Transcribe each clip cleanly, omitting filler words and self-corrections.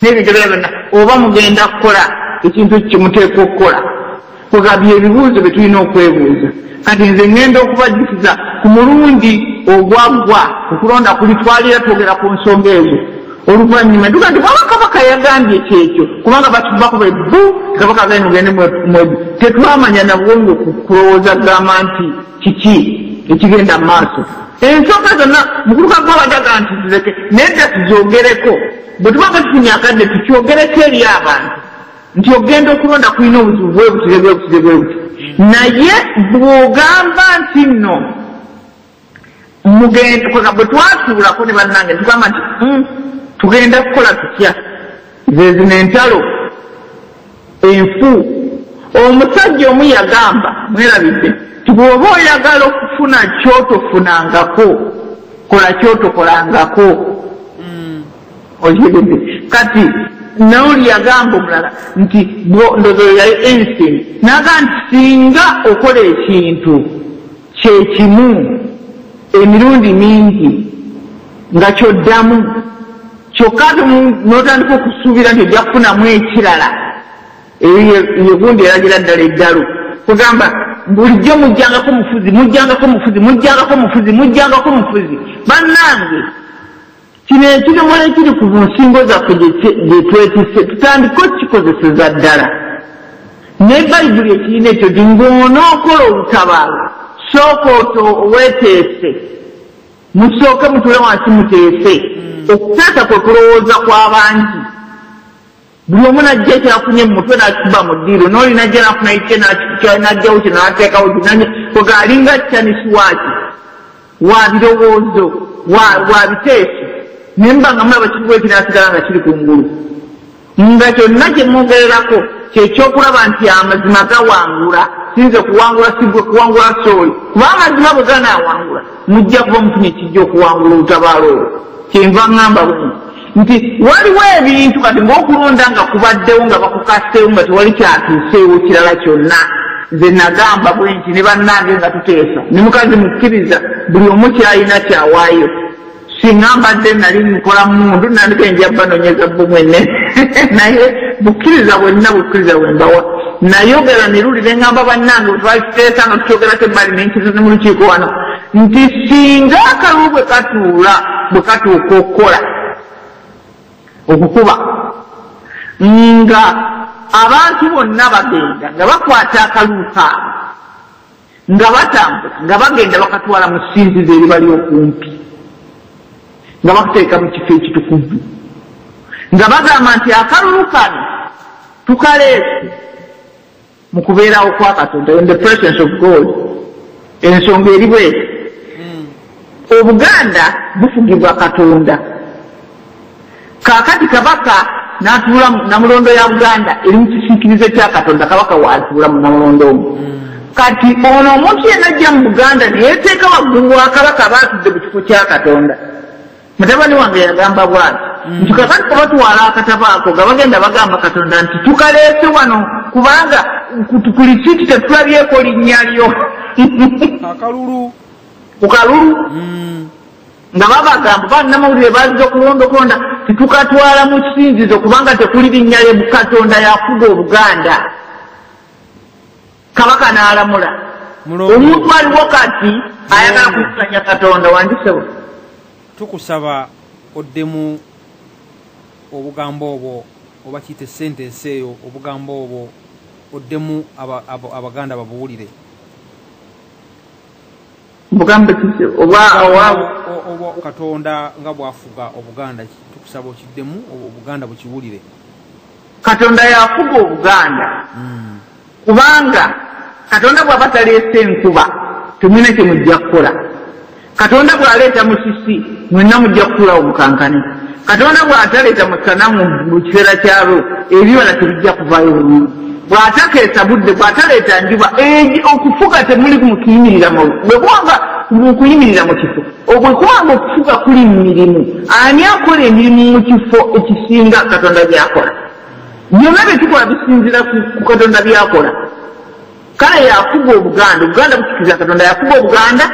N'ebintu ebirala byonna, oba mugenda kukola ekintu kyemuteekwa okukola? Kugabya ebibuuzo bye tulina okwebuuza. Kati nze ŋŋenda okubajjukiza ku mulundi ogwaggwa okulonda kulitwalira twogera ku nsonga ezo. Oluvannyuma tuga nti bwaba kabaka yagambye kyekyo, kubanga batubako be bu kabaka agambye mugende mwe, tetwamanya na bwongo kulowooza kugamba nti kiki ekigenda mu maaso. Ensonga zonna mukulu Kaggwa abadde nti tuzeke nedda tuzoogereko, bwe tuba nga tufunye akadde tukyogereko eri abantu nti ogenda okulonda kulina obuzibu bwe buti ne bwe buti ne bwe buti. Naye bw'ogamba nti nno mugenda, bwe twatuulako ne bannange tugamba nti tugenda kukola tutya, ze zino entalo enfu. Omusajja omu yagamba, mwerabidde, nti bw'oba oyagala okufuna kyotofunangako, kola kyotokolangako. Okitegedde? Kati nawuli yagamba omulala nti ndowooza yali Einstein, n'agamba nti singa okola ekintu kyekimu emirundi mingi nga kyoddamu, kyokka n'otandika okusuubira nti ojja kufunamu ekirala, eyo yegundi eragira ddala eddalu. Kugamba bulijjo mujjangako mufuzi, mujjangako mufuzi, mujjangako mufuzi, mujjangako mufuzi. Bannange, kino ekidomola ekiri ku nsingo zaffe gye twetisse tutandike okukikozeseza ddala. Ne Bayibuli ekirina ekyo nti ng'onookola olutabaalo, sooka weeteese, musooke mutuule wansi muteese. Okuteesa kwe kulowooza kw'abangi. Buli omu n'ajja ekyafunye mu mutwe n'akikuba mu ddiiro, n'oli n'ajja n'afuna kye n'ajjawo kino n'ateekawo kino, kwega alinga kyanisiwaaki wa birowoozo wa biteeso. Naye mba nga mulaba kiriwo ekinaasigala nga kiri kungulu, nga kyonna kye mwogererako kyekyokulaba nti amazima gawangula. Sinze kuwangula, sigwe kuwangula, sooli, kuba amazima bwe ganaawangula mujja kuba mufunye kijja okuwangula olutabaalo olwo. Kyenva ŋŋamba bwe nti waliwo ebintu kati ng'okulonda nga kubaddewo nga bakukaseewo nga tewali kyatuuseewo kirala kyonna. Nze nagamba bwe nti ne bannange nga tuteesa ne mukazi mukkiriza buli omu kyalina kyawaayo. Singa mbadde nali nkola mundu nandika nja banoonyeza bbomu ennene, naye bukkiriza bwenna bukkiriza bwe mbawa. Nayogera ne luli ne ŋŋamba bannange bwe twali tuteesa nga tukyogerako ebbali n'enkizo ne mu lukiiko wano nti singa akalulu bwe katuula bwe katuuka okukola okukuba nga abantu bonna bagenda nga bakwata akalulu kaabwe nga batambula nga bagenda bakatwala mu ssinzizo eribali okumpi, nga bakuteeka mu kifo ekitukuvu, nga bagamba nti akalulu kano tukaleese mu kubeerawo kwa Katonda, in the presence of God. Ensonga eri bweti, Obuganda bufugibwa Katonda. Kaakati kabaka n'atuula Namulondo ya Buganda eri mu kisiikirize kya Katonda, kabaka waatuula mu Namulondo omwo. Kati ono omuntu yenna ajja mu Buganda ne yeeteeka waggulu wa kabaka aba atudde mu kifo kya Katonda. Mutabani wange yagamba bw'ati nti kakati kubatwala akatabo ako nga bagenda bagamba Katonda nti tukaleese wano kubanga ku lisiiti tetulabyeko linnya lyo. Akalulu. Ku kalulu. Nga babagamba bannamawulire bazze okulonda okulonda titukatwala mu kisinzizo kubanga tekuli linnya lye, Katonda yafuga Obuganda. Kabaka n'alamula. Omuntu aliwo kati ayagala kukanya Katonda wandisewo. Tukusaba oddemu obugambo obwo oba kiyite sentensi eyo, obugambo obwo oddemu Abaganda babuwulire. Bugambo ki oba oba Katonda nga bw'afuga Obuganda, tukusaba okiddemu Obuganda bukiwulire. Katonda yafuga Obuganda, kubanga Katonda bw'aba taleese enkuba temulina kye mujja kukola. Katonda bw'aleeta musisi mwenna mujja kutuulawo mukankane. Katonda bw'ataleeta musana mu kiseera kyalwo ebibala tebijja kuvaayo bulungi. Bw'atakeesa budde, bw'ataleeta njuba, okufuga temuli mukuyimirira bwe kubanga mukuyimirira mu kifo. Bwe kubanga okufuga kuli mu mirimu, ani akola emirimu mu kifo ekisinga Katonda by'akola? Byonna bye tukola bisinziira ku Katonda by'akola. Kale yafuga Obuganda, Obuganda bukikkiriza Katonda yafuga Obuganda,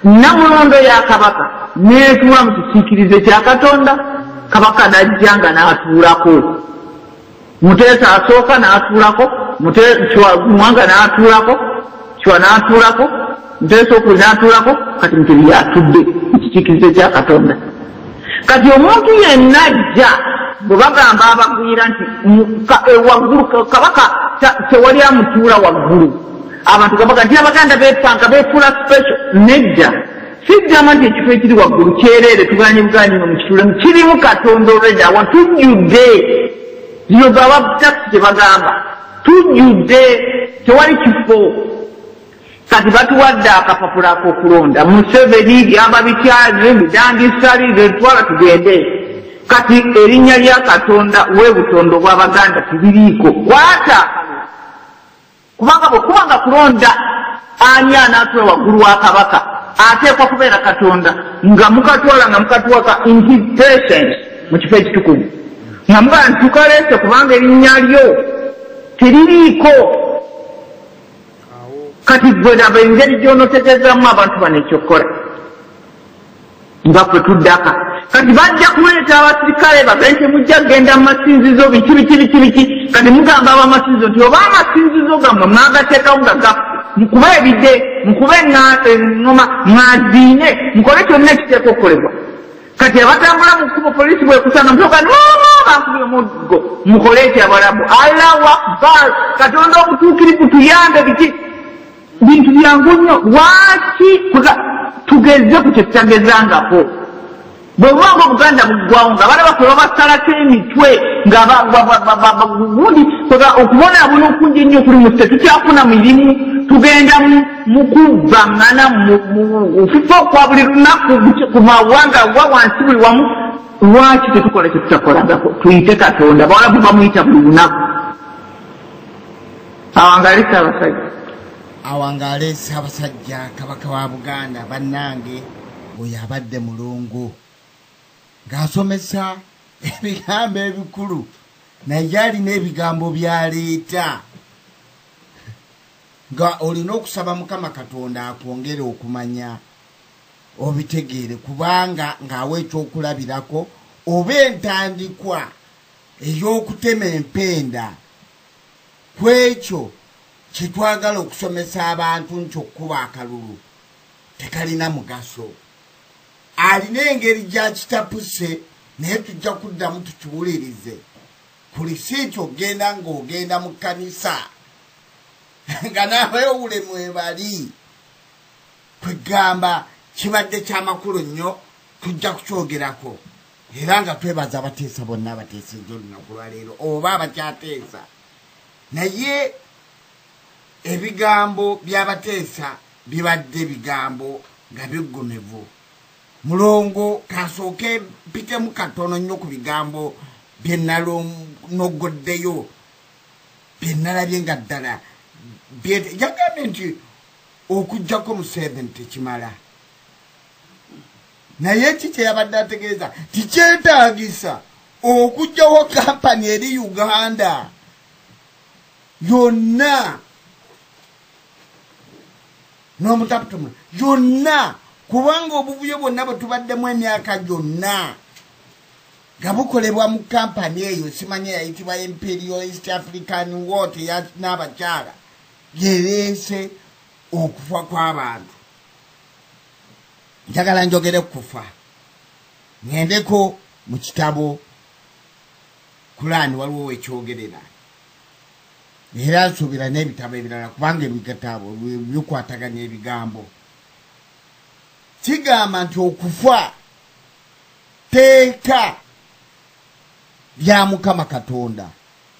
Namulondo ya kabaka n'etuula mu kisiikirize kya Katonda. Kabaka n'ajja nga n'atuulako, Muteesa asooka n'atuulako, Mwanga n'atuulako, Chwa n'atuulako, Muteesa okuli n'atuulako. Kati Mutebi yatudde mu kikiikirizo kya Katonda. Kati omuntu yenna ajja bwe bagamba abagwira nti waggulu Kabaka tewali amutuula waggulu, abantu gabaga nti Abaganda beepanka beefuula special. Nedda, sigamba nti ekifo ekiri waggulu kyereere tuganye buganyi nga mukituulemu, kirimu Katonda olwedde awa tujjudde. Zino gaba takisi kye bagamba tujjudde, tewali kifo. Kati batuwadde akapapula ak'okulonda, Museveni byamba bitya, bidangisali twala tugende. Kati erinnya lya Katonda w'ebutondo bw'Abaganda tebiriiko, kwata kubanga bwe kubanga kulonda ani anaatula waggulu wa Kabaka ateekwa kubeera Katonda, nga mukatwala nga mukatwaka in his presence mu kifo ekitukuvu, nga mugamba nti tukaleese kubanga erinnya lyo teririiko. Kati gwe laba engeri gy'onotegeezaamu abantu bano ekyokukola nga ffe tuddaka. Kati bajja kuleeta abasirikale bagambe temujja kugenda mu masinzizo biki biki biki biki. Kati mugamba ab'amasinzizo nti oba amasinzizo gammwe mwagateekawo nga gaffe, mukube ebide, mukube eŋŋoma, mwaziine, mukole kyonna ekiteekwa okukolebwa. Kati abatambula mu kkubo poliisi bwekusanga mutoka nono bankubye omuggo, mukole ekyo Abalabu. Allahu Akbar, Katonda omutuukirivu tuyambe biki. Bintu byangu nnyo, lwaki tugeze ku kye tutagezangako? Bwe buba nga Obuganda buggwawo nga abaana baffe babasalako emitwe nga gundi okubonaabona okungi ennyo okuli mu ffe, tukyafuna mirimu, tugenda mu kubbaŋŋana mu kufa okwa buli lunaku ku mawanga wa wansi buli wamu. Lwaki tetukola kye tutakolangako? Tuyite Katonda. Abawalabu bamuyita buli lunaku. Awangaale Ssaabasajja. Awangaale Ssaabasajja Kabaka wa Buganda. Bannange, oyo abadde mulongo ng'asomesa ebigambo ebikulu, naye alina ebigambo by'aleeta nga olina okusaba Mukama Katonda akwongere okumanya obitegeere, kubanga ng'awa ekyokulabirako oba entandikwa ey'okutema empenda ku ekyo kye twagala okusomesa abantu nti okukuba akalulu tekalina mugaso. Alina engeri gy'akitapuse, naye tujja kuddamu tukiwulirize ku lisiiti ogenda ng'ogenda mu kkanisa nga n'abayowule mwebali. Kwegamba kibadde kyamakulu nnyo, tujja kukyogerako era nga twebaza abateesa bonna abateesezza olunaku lwaleero oba abakyateesa. Naye ebigambo by'abateesa bibadde bigambo nga biggumivu. Mulongo kasooke mpitemu katono nnyo ku bigambo bye nalonogoddeyo bye nalabye nga ddala yagambye nti okuggyako Museveni tekimala. Naye ki kye yabadde ategeeza? Tikyetaagisa okuggyawo kampani eri Uganda yonna n'omutaputumu yonna, kubanga obuvuyo bwonna bwe tubaddemu emyaka gyonna nga bukolebwa mu kampani eyo, simanyi yayitibwa Imperial East African Water n'abakyala, yereese okufa kw'abantu. Njagala njogere kufa, ŋŋendeko mu kitabo Kulaani, waliwo wekyogerera, era nsuubira n'ebitabo ebirala kubanga ebitabo bikwataganya ebigambo. Kigamba nti okufa teeka lya Mukama Katonda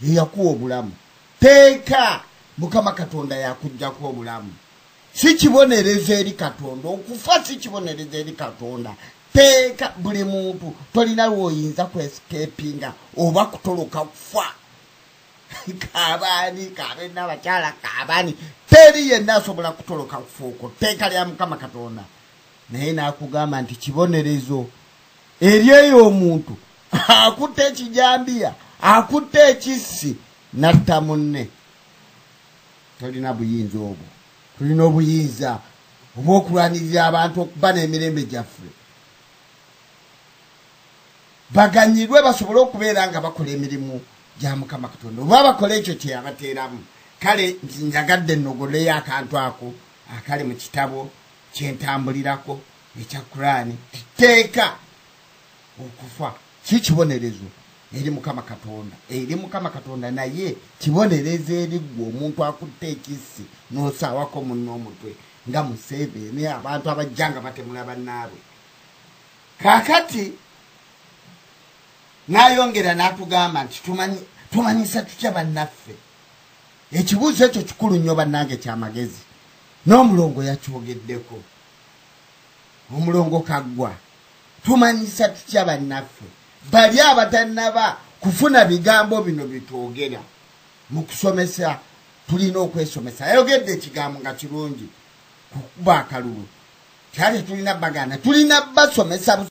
yeyakuwa obulamu, teeka Mukama Katonda yakuggyako obulamu. Si kibonerezo eri Katonda, okufa si kibonerezo eri Katonda. Teeka buli muntu, tolina lw'oyinza kwescapinga oba kutoloka kufa. Kabaani kabe n'abakyala kabaani, teri yenna asobola kutoloka kufa okwo, teeka lya Mukama Katonda. Naye n'akugamba nti kibonerezo eri eyo omuntu akutte ekijambiya, akutte ekissi n'atta munne. Tolina buyinza obwo. Tulina obuyinza obw'okulwanirira abantu okuba n'emirembe gyaffe. Baganyirwe basobole okubeera nga bakola emirimu gya Mukama Katonda, oba bakola ekyo kye yabateeramu. Kale njagadde nnogoleyo akantu ako akali mu kitabo kyentambulirako ekya Kuraani. Tteeka okufa si kibonerezo eri Mukama Katonda, eri Mukama Katonda, naye kibonerezo eri ggwe omuntu akutte ekissi n'osaawako munno omutwe nga Museveni, abantu abajja nga batemula bannaabwe. Kaakati n'ayongera n'atugamba nti tumanyisa tutya bannaffe. Ekibuuzo ekyo kikulu nnyo bannange, kyamagezi, n'omulongo yakyogeddeko. Omulongo Kaggwa, tumanyisa tutya bannaffe bali abatannaba kufuna bigambo bino bitwogera mu kusomesa? Tulina okwesomesa. Ayogedde ekigambo nga kirungi, kukuba akalulu. Kyali tulina baganda, tulina basomesa.